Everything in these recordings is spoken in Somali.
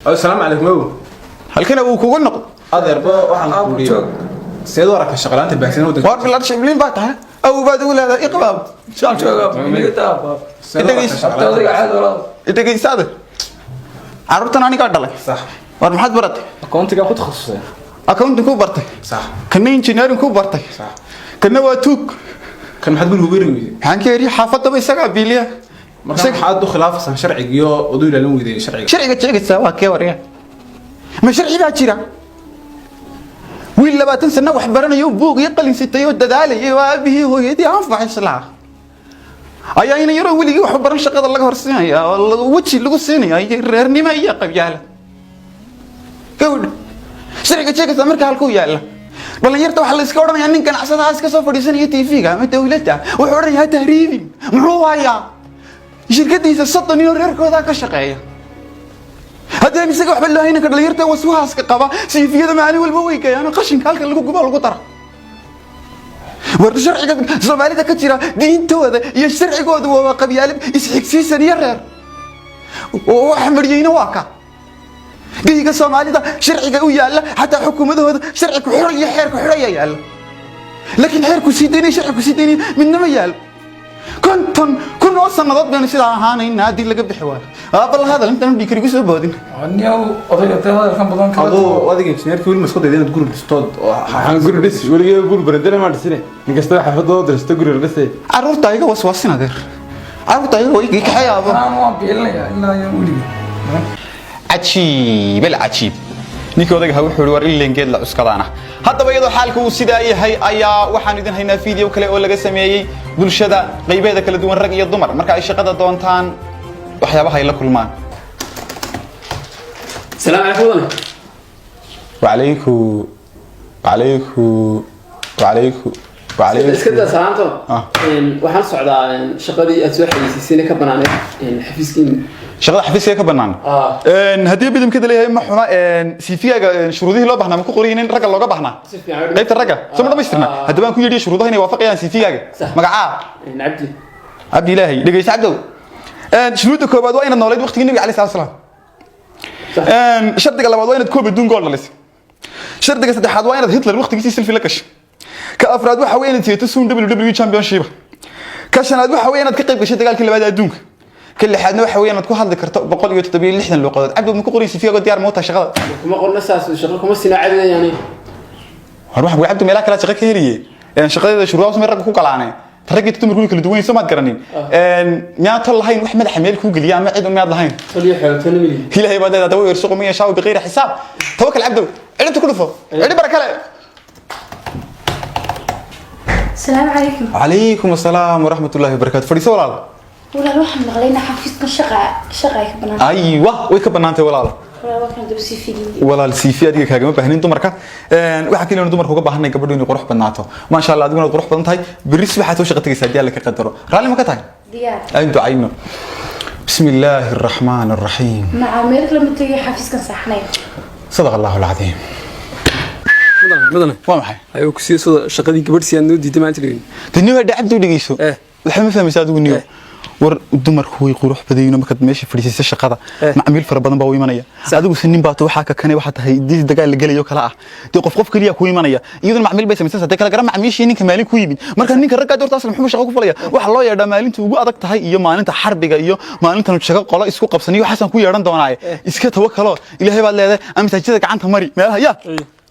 Asalaamu calaykum ow. Halkana wuu kugu noqdo. Adeerba, waxaan ku uri, seed u aragta shaqalaanta baagsan waddanka? War bilad shibliin baa tahay, aw baad ugu leedahay iqbaab. Seed u aragta shaqalaanta? Dhegeysaade, carruurtan anigaa dhalay. Sax. War maxaad baratay? Accounting-ga ku takhasusay. Accounting ku bartay? Sax. Kana engineering ku bartay? Sax. Kana waa tuug. Kan maxaad guriga ugu eri weyday? Maxaan ka eriya? Xaafadaba isagaa biiliya. Marka maxaad u khilaafaysaa sharcigiyo ood u ilaalin weyday sharciga? Sharciga sheegaysaa waa kee? Warya, ma sharci baa jira? Wiil 20 sano wax baranayo, buug iyo qalin sitay oo dadaalayay oo aabihii hooyadii anfac islaa ayaa ina yaroo weligii wax baran shaqada laga horsiinaya oo weji lagu siinaya iyo reernimo iyo qabyaala gawdha. Sharciga sheegaysaa marka halkuu yaalla? Dhalinyarta waxaa la iska odhanayaa nin ganacsadaha iska soo fadhiisanaya TV-ga ama dowladda, wuxuu odhanayaa tahriibin. Muxuu hayaa? Shirkadiisa 30 iyo reerkoodaa ka shaqeeya. Haddii aan isaga waxba loo haynin, ka dhalinyarta waswaaska qaba CV-yada maalin walba way geeyaan oo qashinka halka lagu gubo lagu dara. War sharciga Soomaalida ka jira, diintooda iyo sharcigooda waa qabyaalad isxigsiisan iyo reer oo wax mariyeyna. Waa ka geyga Soomaalida sharciga u yaalla, xataa xukuumadahooda sharci ku xidhay iyo xeer ku xidhaya yaalla, laakiin xeerku sii daynay, sharci ku sii daynay midna ma yaalo. 50,000 oo sannadood baynu sidaa ahaanayna haddii laga bixi waayo. Bal hadal intaan dhiikar igu soo boodin. Niyow, odayga dee hadalkan badan kala. Aduu adiga injineerka weli ma isku dayday inaad guri dhistood oo Waxaan guri dhis? Weligee guri barandele maa dhisine. Inkastoo xaafadooda dirista guri la dhisay. Carruurta iga waswaasin adeer, carruurta iga way kaxeeyaabo. Anaan waan biilinayaa ilaa iyo weligii. Cajiib alcajiib. Ninkii odayga ha wuxuu yihi, war in geed la cuskadaana. Haddaba iyadoo xaalka uu sidaa yahay ayaa waxaan idin haynaa video kale oo laga sameeyey bulshada qaybeeda kala duwan, rag iyo dumar, marka ay shaqada doontaan waxyaabaha ay la kulmaan. السلام عليكم mudane. وعليكم وعليكم وعليكم وعليكم. Iska daa salaanto. Ah. Waxaan socdaa shaqadii aad soo xayeysiisayna ka banaaneed xafiiskiina. Shaqada xafiiska ka banaan? Ah. Haddii bidamkada leeyahay ma xuma. CV-gaaga shuruudihii loo baahnaa ma ku qoran in ragga looga baahnaa? Si fiican. Qaybta ragga soo ma dhamaystirna? Ah. Haddaba aan ku yidhi shuruudaha inay waafaqayaan CV-gaaga. Sax. Magacaa? Cabdi. Cabdi ilaahay. Dhegeysa Cabdow, shuruudda koobaad waa inaad noolayd waqtigii Nabiga calayhi salaatu wasalaam. Sax. Shardiga labaad waa inaad koob adduun gool dhalisay. Shardiga saddexaad waa inaad Hitler waqtigiisii selfie la gashay. Ka afraad waxa weeye inaad siyato soon WWE Championship. Ka shanaad waxa weeye inaad ka qayb gashay dagaalkii labaad ee adduunka. Ka lixaadna waxa weeye inaad ku hadli karto 167 luuqadood. Cabdi, ma ku qoray CV-gaaga? Diyaar ma u tahay shaqada? Kuma qorna saas, shaqo kuma sina cabdi yani. War waxaan Cabdi meelaha kale shaqo ka heliye. Shaqadeeda shuruudaha samee ragga ku galaane, raggii dumarku way kala duwan yihiin, soo maad garanin? Miyaad tol lahayn wax madaxa meel kuu geliya ama cid un miyaad lahayn? Toliyo xoogtana mili. Ilaahay baa leedahay dawa yarsuqu man yashaau biqayri xisaab. Tawakal Cabdow, cidhibta ku dhufo, cidhib bara kale. السلام عليكم. Calaykum asalaam waraxmat ullahi wabarakaatu. Fadhiiso walaal. Walaal, waxaan maqlay in xafiiskan shaqa ay ka banaan. Aywa, way ka banaantay walaal. Walaal, waa kan dib CV. Walaal, CV adiga kaagama baahnin dumarka. Waxaa kaliya dumarka uga baahanay gabadhu inay qurux badnaato. Maasha Allah, adiguna waad qurux badan tahay. Berri subaxaad soo shaqo tagaysaa haddii Alla ka qadaro. Raalli ma ka tahay? Diyaar. Aan ducayno. Bismi illaahi araxmaan araxiim. Maca meel kale ma tagay, xafiiskan saxnay. Sadaqa allahu alcadiim. Mudane, mudane. Waa maxay? Ayuu ku siiyay sida shaqadii gabadh si aan noo diiday maanta dhigin. Dee niyo hadha Cabdi, dhegeyso. Waxba ma fahmaysa adigu niyo. War dumarku way qurux badan yihiin. Markaad meesha fadhiisaysa shaqada, macmiil fara badan baa u imanaya. Adigu si nin baato waxaa ka kanay waxaa tahay dii dagaal la gelayo kala ah. Dee qof qof kaliya ku imanaya, iyaduna macmiil bay samaysanaysaa. Dee kala garan macmiishii ninka maalin ku yimid. Marka ninka raggaa doorta asal muxuu shaqo ku falaya? Waxa loo yeedhaa maalinta ugu adag tahay iyo maalinta xarbiga iyo maalintan shaqo qolo isku qabsaniyo. Waxaasaan ku yeedhan doonaaye, iska tawakalo, Ilaahay baad leedahay, ama masaajidada gacanta mari meelaha ya.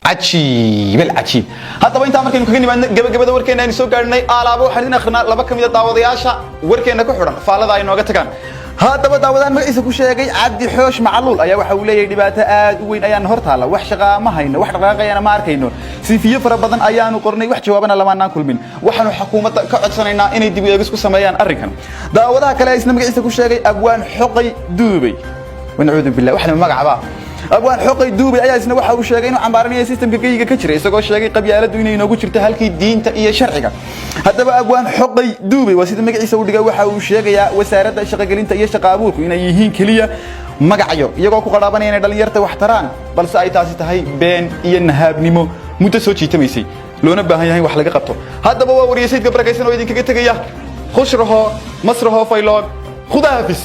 Cajiib alcajiib. Haddaba intaa markaynu kaga nimaadno gabagabada warkeena aynu soo gaadhnay, aalaaba waxaan idin akhrinaa laba ka mid a daawadayaasha warkeena ku xidhan faallada ay nooga tagaan. Haddaba daawadaan magaciisa ku sheegay Cabdi Xoosh Macaluul ayaa waxa uu leeyahay: dhibaato aad u weyn ayaan hor taalla, wax shaqaa ma hayno, wax dhaqaaqayana ma arkayno, CV-yo fara badan ayaanu qornay, wax jawaabana lamaanaan kulmin. Waxaanu xukuumadda ka codsanaynaa inay dib u eegis ku sameeyaan arrinkan. Daawadaha kale isna magaciisa ku sheegay Abwaan Xoqay Duubay, wanacuudu billah, waxna magacaba Abwaan Xoqay Duubay, ayaa isna waxa uu sheegay inuu cambaaranaya systemka geyiga ka jira, isagoo sheegay qabyaaladdu inay inoogu jirto halkii diinta iyo sharciga. Haddaba Abwaan Xoqay Duubay, waa sida magaciisa u dhigay, waxa uu sheegayaa wasaaradda shaqogelinta iyo shaqa abuurku inay yihiin keliya magacyo, iyagoo ku qadhaabanaya inay dhallinyarta wax taraan, balse ay taasi tahay been iyo nahaabnimo muddo soo jiitamaysay, loona baahan yahay in wax laga qabto. Haddaba waa wariye Sayidka barakaysan oo idinkaga tegaya. Khushraho masraho fayloog, khudaa hafiz.